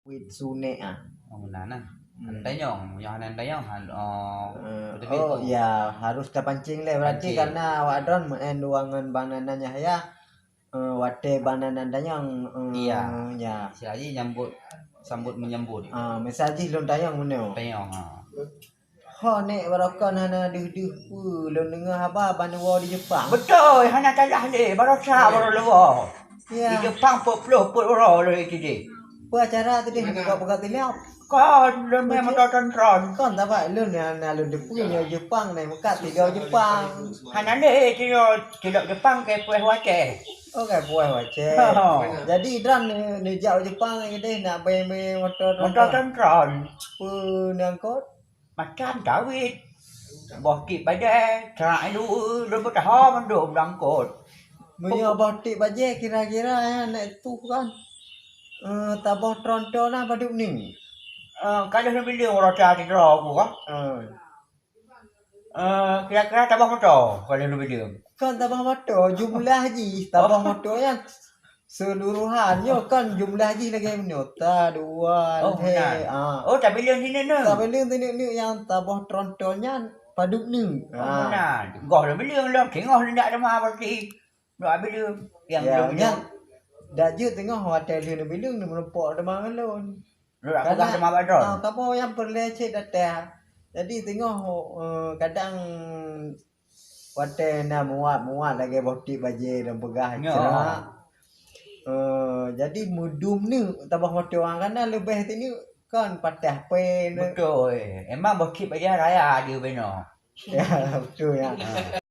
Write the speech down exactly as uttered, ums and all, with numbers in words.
Wit sunek ah. Oh, meunan nah. Hmm. Antanyong, nyoe hana antanyong, han-, oh, Eh, beutôi oh, itu. Ya, harus tapancing lé berarti. Pancing. Karena awak droen meu'en dua ngon Bang Nanan Yahya. Eh, watèe Bang Nanan tanyong, eh, Iya. Ya. Sira jih nyambut, sambut menyambut. Ah, misal jih lôn tanyong meunoe. Tanyong, ha. Ho nek baroe kon hana deuh-deuh peue lôn deungoe haba ban woe di Jepang. Beutôi, hana salah lé, baroe sa baroe lôn woe. Ya. Di Jepang peuet ploh peuet uroe lôn sideh. Peue acara teuh buka-buka tilap? Kon lôn mè moto tron-tron. Kon tabak lôn na, na lôn teupeue nyoe Jepang na meukat tiga Jepang. Hana lé tiga, tiga Jepang ke puih waceh. Oh, ka puih waceh. Oh. Jadi droen neu-, neujak u Jepang keudeh nak bèe-bèe moto tron-tron. Moto tron-tron. Peue neuangkot? Macam dawit. Boh kip bajèe, trak ilu, lôn beutaha mandum diangkot. Meunyoe boh kip bajèe kira-kira nyan naik tuh kan. Eh, taboh tron-tron na padub ni. Eh, ka lheueh neubileueng rota sidroe ku kan. Eh. Eh, kira-kira taboh moto ka lheueh neubileueng. Kan taboh moto, jumlah jih taboh moto nyan seluruhan nyoe kan jumlah jih lagèe nyoe. Ta, dua, Oh, lhèe, meunan. Ah. Oh, tabileueng sineuk-neuk. Tabileueng sineuk-neuk nyang taboh tron-tron nyan padub neuk. Oh, Ah. meunan. Goh lôn bileueng lom, singoh lôn jak teuma pasti. Dua bileueng. Nyang Ya, bileueng nyan. Dak jeuet teungoh watèe lheueh neubileueng neumeureumpok teuma ngon lôn. Lôn dak peugah Karena, teuma bak droen. Ah, kamoe nyang peureulèe cit datang. Jadi teungoh, eh, kadang watèe na muat-muat lagèe boh kip bajèe dan peugah Nyoe. Cak. Eh, jadi meudum neuk taboh moto, karena leubeh sineuk kan patah pen. Beutôi. Emang boh kip bajèe raya di beno. Ya, beutôi ya. Ha.